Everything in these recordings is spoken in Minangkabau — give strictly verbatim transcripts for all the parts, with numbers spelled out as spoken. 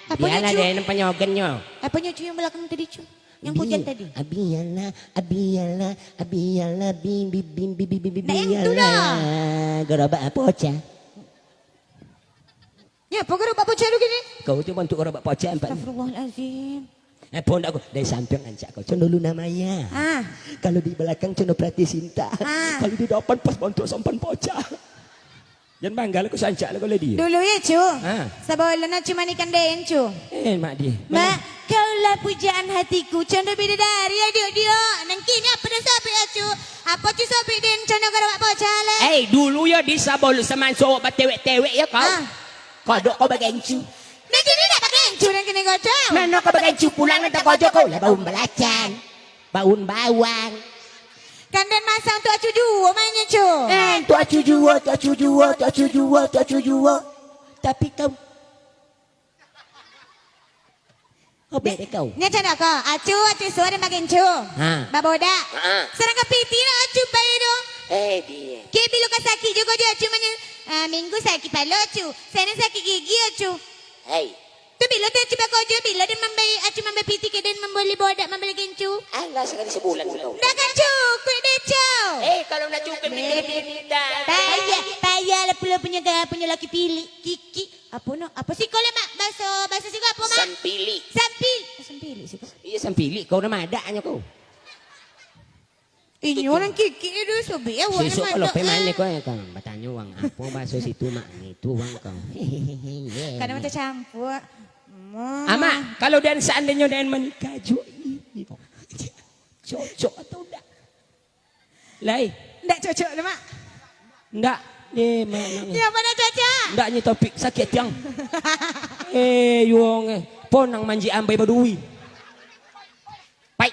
Aponyo, Cu? Nan panyogennyo. Aponyo, Cu, yang balakang tadi, Cu? Yang kujan tadi? Abialah, abialah, abialah, bim, bim, bim, bim, bim, bim, bim, Nah, yang tu bialah. Dah. Gerobak pocah. Ya, apa gerobak pocah tu gini? Kau tu bantuk gerobak pocah, Pak. Astagfirullahalazim. Eh, pondok aku. Dari samping rancak kau. Condolu namanya. Ah. Kalau di balakang condo perhati cinta. Ah. Kalau di dapan pas bantuk sampan pocah. Jan bangga lah, kau sancak lah kau lagi. Dulu ya, Cu. Ha. Sabalun Acu manikan den, Cu. Eh, Mak di. Mak, kaulah pujaan hatiku, condo bidadari, adiak-diak. Nang kini apa dah sobek, Acu? Apa Cu sobek den, condo garabak pocah lah? Eh, dulu ya di sabalun samanso awak batewek-tewek ya kau. Ha. Kodok kau bagencu. Nang kini dak bagencu, nang kini kocok. Mano kau bagencu pulang, nan takojo kau lah baun balacan. Baun bawang. Kan den masang tu Acu juo mainyo, Cu. Eh, tu Acu juo, tu Acu juo, tu Acu juo, tu Acu juo. Tapi kau. Obek dek kau. Nyo cando ko, Acu, Acu suo den bagencu. Ha. Babodak. Ha. Sadangkan piti lah Acu pai tu. Eh, dia. Kek bilo ka sakik juo ko jo Acu manyo. Ah, minggu sakik palo Acu. Sanan sakik gigi Acu. Hei. Tu bilo tu Acu bakojo, bilo den mambai, Acu mambai piti ka den mambali bodak, mambali gencu? Alah, sakali sabulan tu. Ndak ka cukuik deh, Cu. Eh, kalau ndak cukuik, minta. Payah, payah lah pulo punyo ga-, punyo laki pilik, kiki. Apo no? Apo siko le, Mak? Baso, baso siko apo, Mak? Sampilik. Sampil-, sampilik siko. Iya, sampilik. Kau nama adaknyo kau. Inyo urang kikik tu sobek awak. Sesok kalau pai mane kau yang kau batanyo wang, apo bahaso situ mak ni tu wang kau. Kadang macam campur. Amak, kalau dan seandainya dan menikah jo ini, cocok atau ndak? Lai. Ndak cocok tu, Mak. Ndak. Eh, mak, mak. Ya, mana cocok? Ndak nyi topik sakit tiang. Eh, yuang eh. Ponang manji ambai badui. Pai.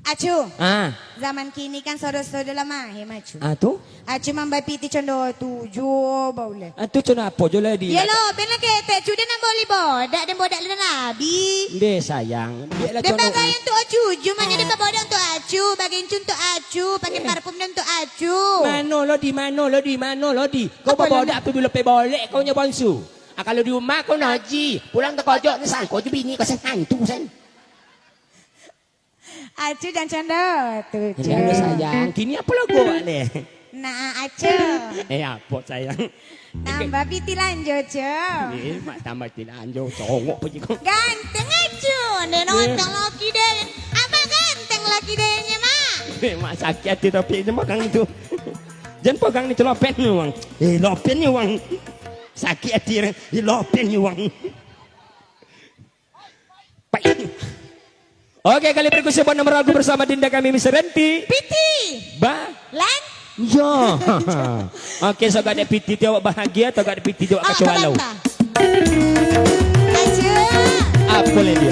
Acu. Ah. Zaman kini kan sodo-sodo lah mahir, Acu. Ah, tu? Acu mambai piti condo tu jo baulai. Ah, tu condo apo jo lah di. Yo lo, ben lah ketek, Cu, den nak boli bodak, den bodak lah abi. Ndeh, sayang. Biaklah den condo. Bagayang tu Acu, jumanyo den babodak tu Acu, bagencu tu Acu, pakai parfum den tu Acu. Mano lo di, mano lo di, mano lo di. Kau babodak tu bilo pe bolek kau nyo bonsu. Ah, kalau di rumah kau noji, pulang takojok ni sangko jo bini kau sen hantu sen. Acu jan cando tu, Cu. Jan cando, sayang. Kini apo lagu awak ni? Nah, Acu. Eh, apo, sayang? Tambah piti lanjo, Cu. Eh, mak tambah piti lanjo. Congok pergi kau. Ganteng, Acu. Neno ganteng laki deh. Abang ganteng laki deh, Mak. Eh, mak sakit hati tapi ini makan itu. Jan pegang ni, celopet ni, Wang. Eh, lopet ni, Wang. Sakit hati, eh, lopet ni, Wang. Oke, kali berikutnya buat nomor lagu bersama Dinda kami, Miss Renti. Piti. Ba? Lan? Yo. Oke, so gak ada piti tu awak bahagia atau gak ada piti tu awak kacau balau? Apo lagi?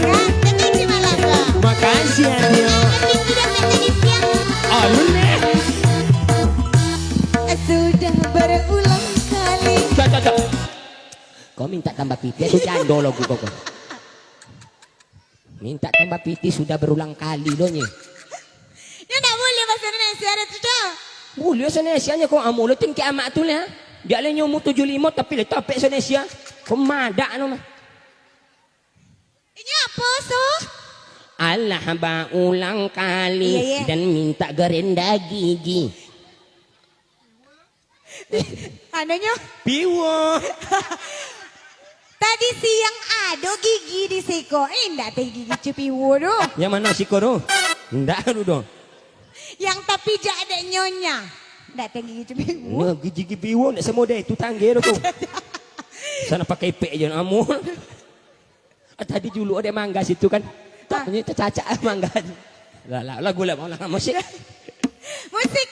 Makasih, Adio. Alun, eh. Sudah berulang kali. Cok, cok, cok. Kau minta tambah piti, aku jando lagu kau, kau. Minta tambah piti sudah berulang kali lo nye. Nyo ndak buliah bahaso Indonesia dah tu, Cok. Buliah bahaso Indonesia nyo kau, amuah lo tingkek amak tu lah. Diak le nyo umur tujuh limo tapi le tapek bahaso Indonesia. Kau madak no mah. Inyo apo, so? Alah baulang kali. Iya, iya. Dan minta gerenda gigi. Anonyo? Piwo. Tadi siang ado gigi di siko. Eh, ndak teh gigi Cu Piwo tu. Yang mano siko tu? Ndak ado doh. Yang tapijak dek nyonya. Ndak teh gigi Cu Piwo. Nah, gigi Piwo ndak samo deh, tu tangga tu. Sana pakai ipek je, amun. Ah, tadi juluk dek mangga situ kan. Ah. Taknyo tacacak mangga. Lah, lah, lagu lah, lah, musik. Musik.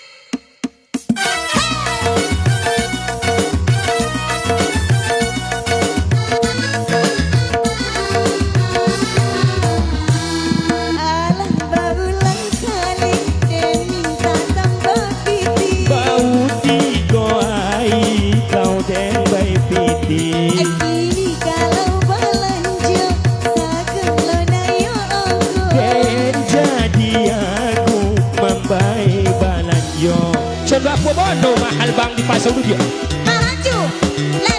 Alah baulang kali, den minta tambah piti. Bau tigo ai kau den bai piti. Kini kalau balanjo, sagalo nayo ongko. Den jadi aku mambai balanjo. Coba apo bondo mahal bang di pasar Ujo? Mahal, Cu. Lah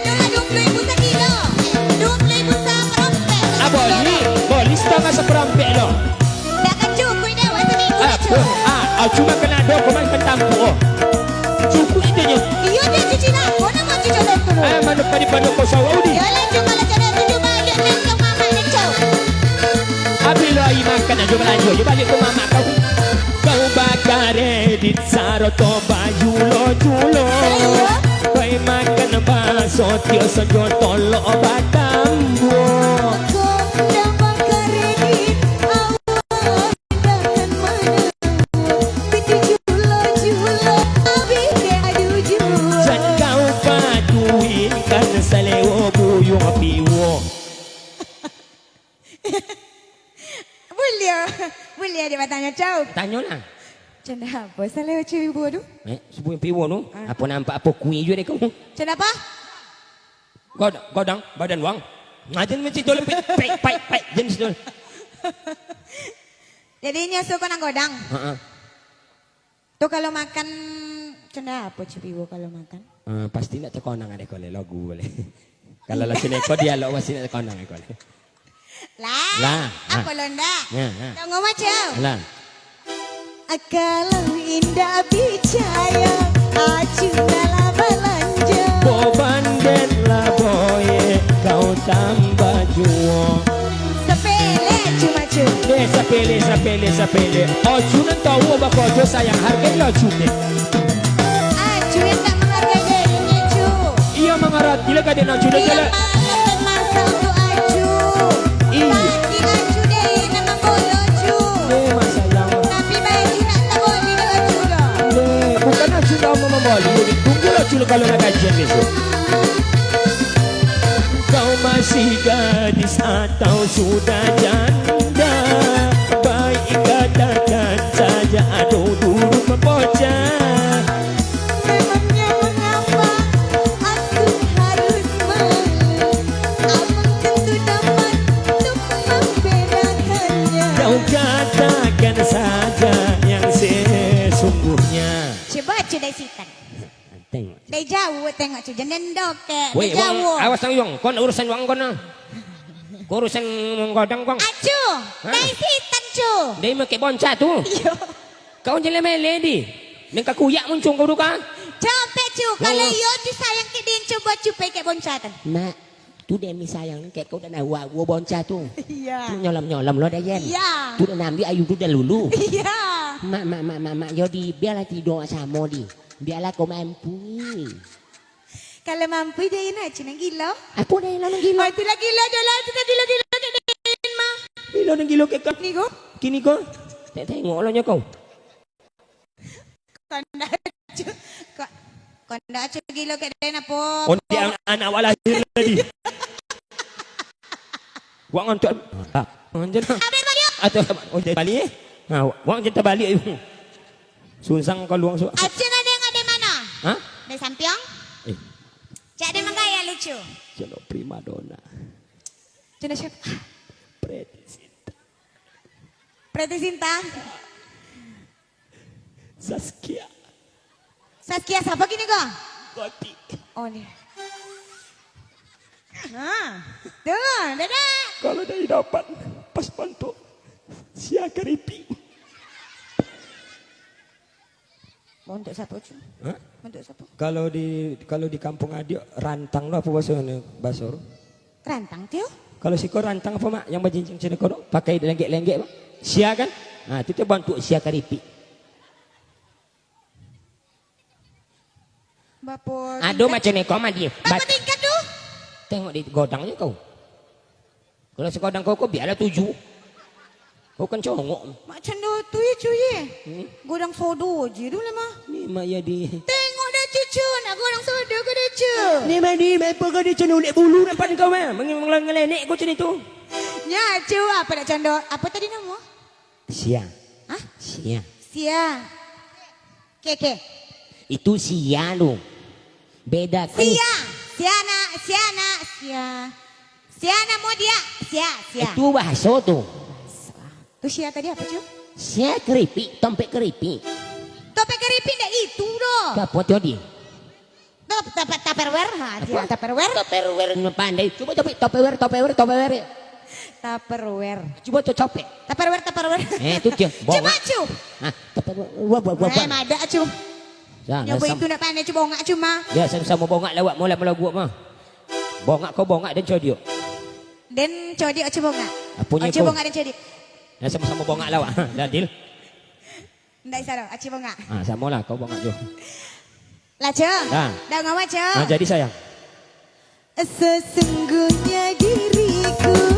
Cuma kena ado ko makan tampuak. Cukuik itu nyo. Iyo, dia cuci lah. Ko namo cuci tu? Ah, manuk tadi, manuk ko sawah di. Iyo lah, cuma lah cara tu, cuma aja nengkok mamak nengkok. Abih lo ayi makan ajo balanjo, ajo baliak ko mamak kau. Kau bakaredit saroto bajulo-julo. Iyo. Kau makan baso tio sajo tolok batambuak. Kau dah bakaredit, awak. Jan kau paduikan salewo buyuang piwo. Buliah, buliah dek batanyo, Cau. Tanyolah. Canda apo salewo buyuang piwo tu? Eh, buyuang piwo tu? Ah. Apo nampak apo kui juo dek kau? Canda apo? Godang, godang, badan wang. Ngajen mesti dulu, pek, pek, pek, pek, jen situ. Jadi, inyo suko nan godang? Heeh. Tu kalau makan, canda apo, Cupiwo, kalau makan? Eh, pasti nak takonang ado ko lai, lagu ko lai. Kalau lah sini ko dialog, pasti nak takonang ko lai. Lah, lah, apo lah. Lo ndak? Ya, ya. Tunggu, Maco. Lah. Kalau indak picayo, Acu lah balanjo. Bo banden lah boyek, kau tambah juo. Sapele, Acu, Maco. Eh, sapele, sapele, sapele. Acu nan tau bako jo sayang, hargai lah Acu deh. Acu yang tak menghargai dirinya, Cu. Iyo, mangarati lah ka dek Acu deh. Iyo, kalau malah pemasa untuk Acu. Iyo. Pasti Acu deh, nak mambolo, Cu. Eh, Mak sayang. Tapi baju nak taboli dek Acu doh. Eh, bukan Acu ndak mau mamboli, tunggulah Acu kalau nak gajian besok. Kau masih gadis atau sudah janda? Baik katakan saja, aduh, dulu membocah. Memangnya mengapa aku harus malu? Abang tentu dapat untuk membedakannya. Kau katakan saja yang sesungguhnya. Cubo, Cu, dari sitan. Tengok. Dari jauah tengok, Cu. Jangan dokek. Weh, dari jauah. Awas, Wang. Kau nak urusan Wang kau nah. Kau urusan manggadang, Wang. Acu, hah? Dari sitan, Cu. Dari makek bonca tu. Iyo. Kau jelek mele di. Nang ka kuyak muncung kau tu ka? Capek, Cu. Kalau iyo, Cu, sayang kek den, cubo, Cu, pai kek bonca tan. Mak, tu demi sayang kek kau dah nak wa-, wa bonca tu. Iya. Tu nyolam-nyolam lo dah, Yen. Iya. Tu dah nambi ayu tu dah lulu. Iya. Mak, mak, mak, mak, mak, yo di, biarlah tidur samo di. Biarlah kau mampu. Kalau mampu, jadi nak Acu nan gilo. Apo dah lo nan gilo? Oh, itulah gilo, itulah, itulah gilo-gilo kek den mah. Gilo nan gilo kek kau. Kini ko? Kini ko? Tengok-tengok lo nyo kau. Kondak Acu, ko-, kondak Acu gilo kek den apo? Onde an-, anak awak lahir tadi. Wak ngontok. Ah, manjan. Abang baliak. Atau, oh, jadi balik, eh? Ha, wak jadi tabaliak. Sunsang kau luang su-, Acu nak dengar dari mano? Hah? Dari Sampiang? Eh. Cak den manggaya lucu. Celo primadona. Cina siapa? Preity Zinta. Preity Zinta. Zaskia. Zaskia siapa kini ko? Goti. Oh, ni. Ha. Tu, dadah. Kalau dari dapat, pas bantuk sia keripik. Bantuk siapa, Cu? Hah? Bantuk siapa? Kalau di, kalau di kampung Adiak, rantang lo apo bahaso ni, bahaso tu? Rantang, Tio? Kalau siko rantang apo, Mak? Yang bajinjing siko tu, pakai lenggek-lenggek, Mak. Sia kan? Nah, itu tu bantuk sia karipik. Bapo ado tingkat? Macam ni, kau mandi. Bapo tingkat tu? Tengok di godang je kau. Kalau segodang kau, kau biarlah tujuh. Kau kan congok. Mak cando tu ye, Cu, ye. Hmm? Godang sodo je tu lah, mah. Ni mak ya di. Tengok dah, Cu, Cu, nak godang sodo ke dah, Cu? Ni mak di, mak apa kau di cando ulek bulu nampak kau, mah. Meng-, meng-, ngelenek kau macam itu. Nya, Cu, apa nak cando? Apa tadi nama? Sia. Hah? Sia. Sia. Keke. Itu sia tu. Beda tu. Sia. Sia nak, sia nak, sia. Sia namo dia? Sia, sia. Itu bahaso tu. Tu sia tadi apa, Cu? Sia keripik, tompek keripik. Tompek keripik ndak itu doh. Apa tu, Di? Top-, tapa-, Tupperware, ha, sia, Tupperware. Tupperware nyo pandai. Cuba, cuba, Tupperware, Tupperware, Tupperware. Tupperware. Cubo tu copek. Tupperware, Tupperware. Eh, tu dia. Cubo Bongak. acu. Ha, tupperware. Wah, wah, wah, Eh, wah. madak acu. Ya, Nyoba sam- itu nak pandai acu bongak acu mah. Ya, sama-sama bongak lawak mula-mula gua mah. Bongak kau bongak dan codiok. Dan codiok acu bongak. Apunyo Acu kau? Bongak dan codiok. Ya, sama-sama bongak lawak. Dadil. Ndak bisa doh, acu bongak. Ha, samalah kau bongak tu. Lah, Cok. Dah. Dah ngomong, Cok. Ha, jadi sayang. Sesungguhnya diriku